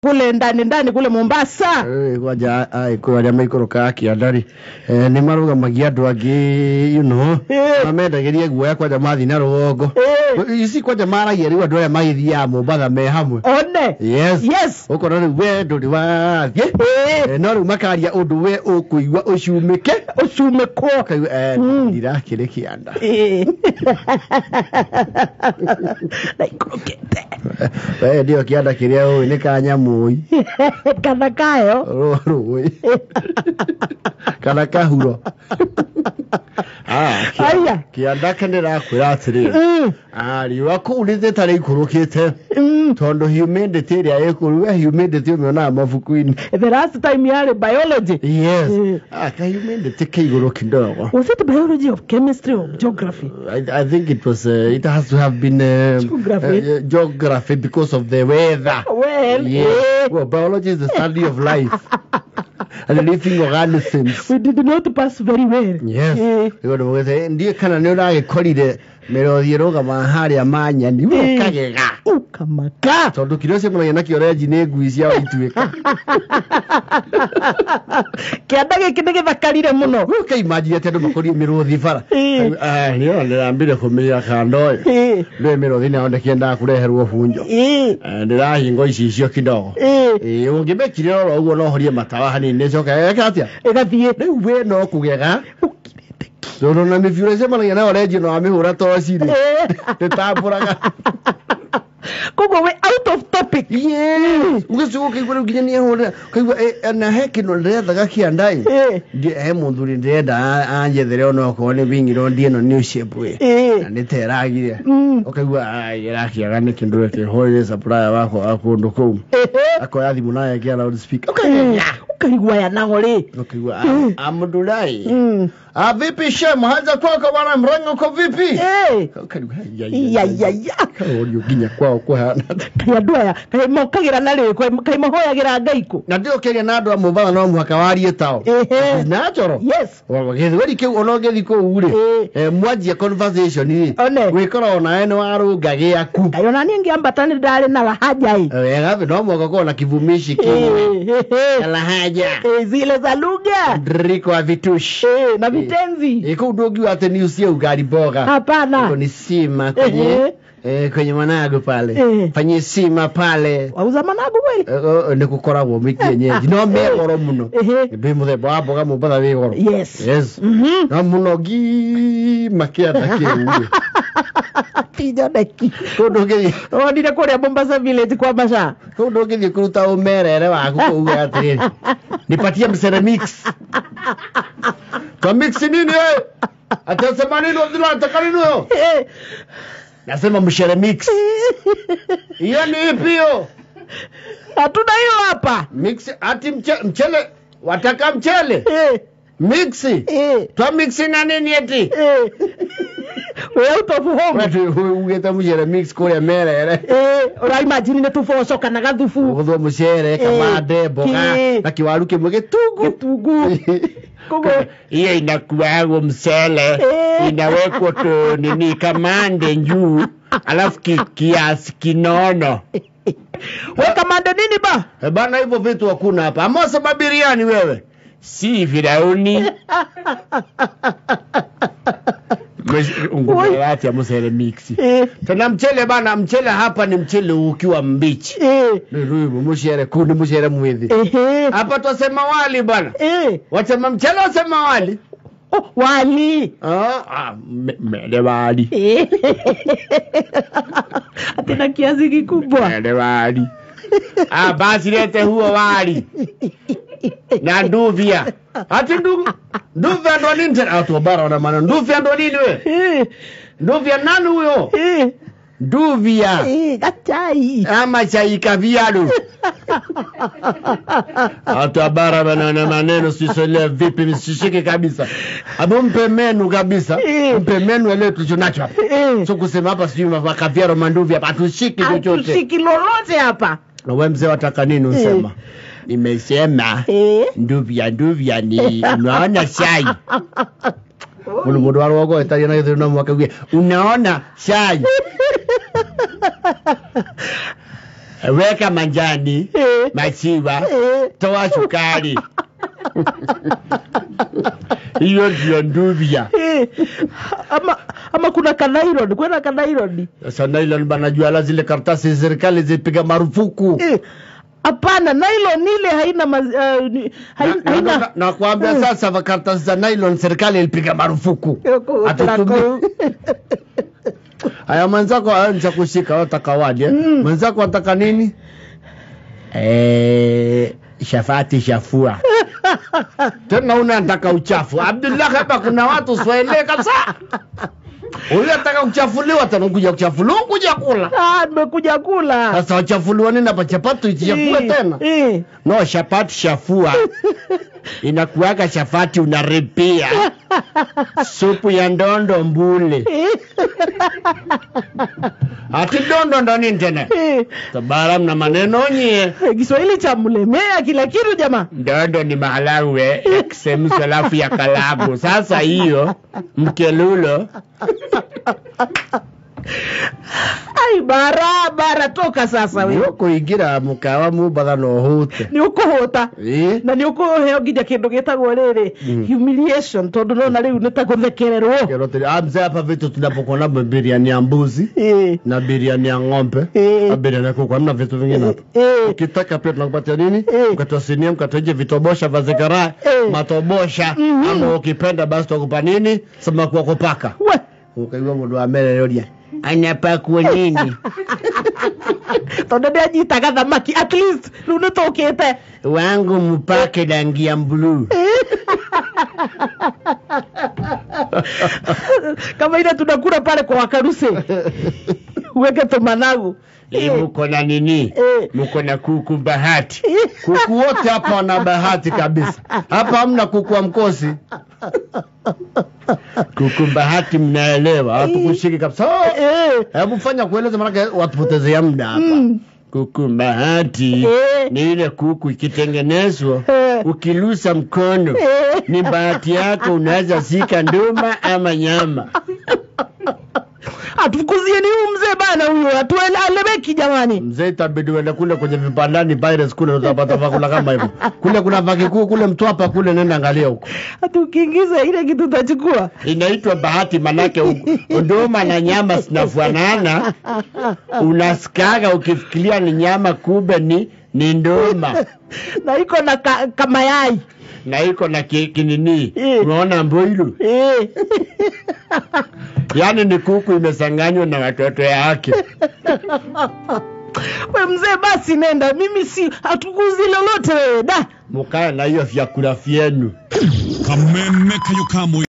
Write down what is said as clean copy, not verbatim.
Kule ndani ndani kule Mombasa. Kwanja Agĩkũyũ arĩa maikũrũkaga kĩanda rĩ, nĩ marũgamagia andũ angĩ, mamendagĩria guoya kwanja mathiĩ na rũgongo. Ici kwanja maragia rĩu andũ aya magĩthiaga Mombatha me hamwe. One. Yes. Yes. Ũkona rĩu we ndũrĩ wathiĩ. No rĩu makaria ũndũ we ũkũigua ũcumĩke. Ũcumĩkwo. Ũkaigua ndirakĩrĩ kĩanda. Na ikũrũkĩte. We ndio kĩanda kĩrĩa ũĩ nĩ ka nyamũi. Kana kayo. Rũĩ. Kana kahuro. Ah, Aya. Kĩanda kĩndĩrakwĩra atĩrĩrĩ. Ah, riũa kũu rĩthĩ rĩikũrũkĩte. Tondũ humidity ĩrĩa ĩkũu, we humidity ũmĩonaga mabuku-inĩ. The last time yarĩ biology. Yes. Ah, ka humidity ke igũrũ kidogo. Was it biology of chemistry or geography? I think it was, it has to have been Geography. Geography because of the weather. Well, Yeah. Well, biology is the study of life and the living organisms. We did not pass very well. Yes. Nĩguo ndĩmũgĩte, ndiĩ kana nĩ ũragĩkorire mĩrothi ĩrũgama harĩa manyani ũkagega. Ũkamaka. Tondũ kĩrĩa ũcemanagia nakĩo renji nĩ ngui cia ituĩka. Kĩanda gĩkĩ nĩ gĩthakarire mũno. Ũkaimagine atĩ andũ makorie mĩrũthi bara. Nĩona ndĩrambire kũmĩra kando ĩ. Ndũĩ mĩrũthi nayo ndĩkĩendaga kũreherwo bunjo. Ndĩrahingo icicio kidogo. Ũngĩmĩkire oro ũguo no horie matawa hanini ĩcoke ĩke atĩa? Ĩgathiĩ. Rĩu we no kũgega. Tondũ na mĩbiura ĩcemanagia nayo renji no amĩhũra toci rĩ. Ndĩtambũraga. Koguo we out of topic. Yes. Ũgĩcoka ũkaigua rĩu nginya nĩahũrĩra ũkaigua na he kĩndũ ndĩrethaga kĩanda ĩ. He mũthuri ndĩrenda anjethere onokorwo nĩ wingiro ndi ĩno new shape ĩ. Na nĩ ta ĩragire. Ũkaigua ĩrakĩaga nĩ kĩndũ reke hũrĩre supplier wakwa wa kũndũ kũu. Akoya thimũ nayo ekĩra loud speaker. Ũkagega. Ũkaigua aya nao rĩ. Ũkaigua amdurai. Ah, vipi shem, haja kwako bwana mrengo uko vipi? Ũkaigua Ya ya ya. Kaũrio nginya kwao kũhana. Kaĩ andũ aya kaĩ mokagĩra na rĩ kaĩ mahoyagĩra Ngai kũ? Na ndĩũkĩria na andũ a Mombatha no mũhaka warie tao. Natural. Yes. Gĩthweri kĩu ona ũngĩthiĩ kũu rĩ, mwanjia conversation rĩ, wĩkoragwo nawe nĩ warũnga gĩaku. Kaĩ ona niĩ ngĩambata nĩ ndarĩ na lahaja ĩ. Wega no mũhaka ũkorwo na kivumishi kĩmwe. Lahaja. Zile za lugha. Mtiririko wa vitushi. Na vitenzi. Kũu ndũngiuga atĩ ni usie ugali mboga. Hapana. Huko ni sima kwenye kwenye managu pale. Fanyie sima pale. Wauza managu kweli? Nĩ gũkoragwo mĩkienyeji no me goro mũno. Ndĩ mũthemba wa mboga Mombatha wĩ goro. Yes. Yes. No mũno ngima kĩanda kĩu rĩ. Ti nyoneki. Kũu ndũngĩthiĩ. Wonire kũrĩa Mombasa village kwa Masha. Kũu ndũngĩthiĩ kũruta ũmerere waku kũu uge atĩrĩrĩ. Nipatie mcere mix. Kwa mix nini wewe? Atasema nini Abdullah ataka nini wewe? Nasema mchere mix. Hiyo ni ipi hiyo? Hatuna hiyo hapa. Mix ati mchele wataka mchele? Mix. Twa mix na nini eti? We out of home. Wewe ugeta mchere mix kule merere. Ura imagine nĩ tũboco kana gathubu. Ũgũthwo mchere kamande mboga na kiwaru kĩmwe gĩtungu. Gĩtungu. Koguo hiyo inakuwa mchele inawekwa tu nini kamande juu alafu kiasi kinono. We kamande nini ba? Bana hivyo vitu hakuna hapa. Amosa mabiriani wewe. Si Firauni. Ungurati ya mchele mix. Tena mchele bana, mchele hapa ni mchele ukiwa mbichi. Ni mchele kuni mchele mwithi. Hapa twasema wali bana. Wasema mchele wasema wali. Oh, wali. Mele wali. Atena kiasi kikubwa. Mele wali. Ah, basi lete huo wali. Na nduvia. Ati nduvia ndo nini tena? Watu wa bara wana maana. Nduvia ndo nini we? Nduvia nani huyo? Nduvia. Gachai. Ama chai kavialu. Watu wa bara wana maneno sisole vipi msishike kabisa. Abu mpe menu kabisa. Mpe menu ile tulichonacho hapa. Sio kusema hapa sijui makaviaro manduvia hapa hatushiki chochote. Hatushiki lolote hapa. Na wewe mzee wataka nini usema? Nimesema nduvia nduvia ni unaona chai. Mundu mundu wa rwogo etaria na githuno mwaka uge unaona chai. Weka manjani. Maziwa. Toa sukari. Hiyo ndio nduvia. Ama kuna kanailon, kuna kanailon. Sasa nylon bana jua la zile karatasi serikali zipiga marufuku. Hapana, nylon ile haina haina na kuambia sasa karatasi za nylon serikali ilipiga marufuku. Hatutumii. Haya, mwenzako anza kushika wataka waje. Mwenzako ataka nini? Shafati shafua. Tena unataka uchafu. Abdullah, hapa kuna watu swahili kabisa. Unataka kuchafuliwa tena kuja kuchafuliwa kuja kula. Nimekuja kula. Sasa uchafuliwa nini hapa? Chapati ichafue tena? No, chapati shafua. Inakuaga chapati unaripia. Supu ya ndondo mbule. Ati ndondo ndo nini tena? Tabara mna maneno nyie. Kiswahili cha mlemea kila kitu jamaa. Ndondo ni maharagwe yakisemshwa alafu ya kalabu. Sasa hiyo mkelulo. Ai barabara toka sasa wewe. Uko ingira mukawa mubatha no hute. Ni ukuhuta. Na ni ukuheo nginya kindu gitagwo riri humiliation tondu nona riu ni ta kuthekererwo. Kero tiri mzee hapa vitu tunapokuona biriani ya mbuzi na biriani ya ng'ombe na biriani ya kuku, hamna vitu vingine hapa. Ukitaka pia tunakupatia nini? Mkate wa sinia, mkate vitobosha vazekara, matobosha ama ukipenda basi tunakupa nini? Samaki wa kupaka. Ukaigua mundu wa mbere anapakwa nini? Tondu ndianyitaga thamaki at least riu nitukite wangu mpake rangi ya blue. Kama ile tunakula pale kwa wakaruse. Uweke tumanagu. Muko na nini? Muko na kuku bahati. Kuku wote hapa wana bahati kabisa. Hapa hamna kuku wa mkosi. Kuku bahati mnaelewa. Hatukushiki kabisa. Hebu fanya kueleza maana watupotezea muda hapa. Kuku bahati ni ile kuku ikitengenezwa ukilusa mkono ni bahati yako, unaweza sika nduma ama nyama. Atufukuzie ni huyu mzee bana huyo, atueleweki jamani. Mzee itabidi uende kule kwenye vibandani virus kule utapata vakula kama hivyo. Kule kuna vakikuu kule Mtwapa kule, nenda angalia huko. Atukiingiza ile kitu utachukua. Inaitwa bahati manake nduma na nyama zinafanana. Unasikaga ukifikiria ni nyama kumbe ni nduma. Na iko na kamayai. Na iko na kinini. Unaona mboilu? Yaani ni kuku imesanganywa na watoto yake. We mzee basi nenda, mimi si hatukuzi lolote wewe da. Mukae na hiyo vyakula vyenu. Kameme kayo kamwe.